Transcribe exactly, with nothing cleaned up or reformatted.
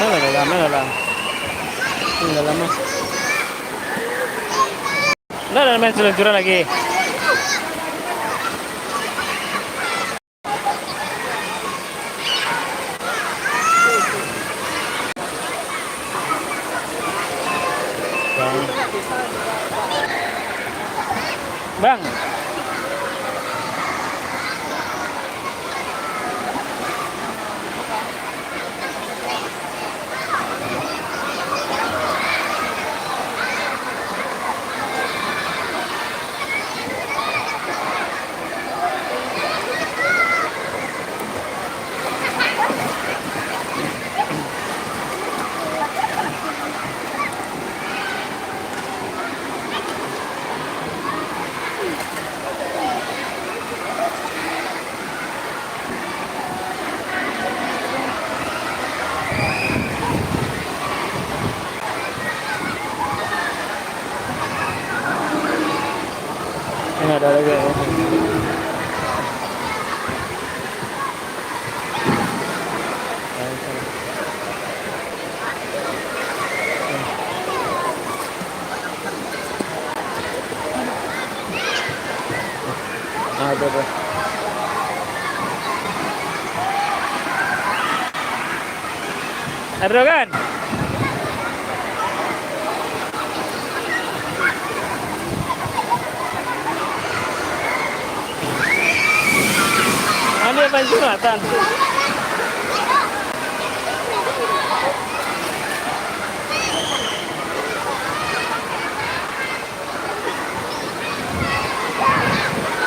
Lah, lah, lah, lah. Lah lama. Ndak ado main seluncuran lagi. Bang. Ini ada lagi. Ah, tu, tu. Ado kan? Ambil pancing matan.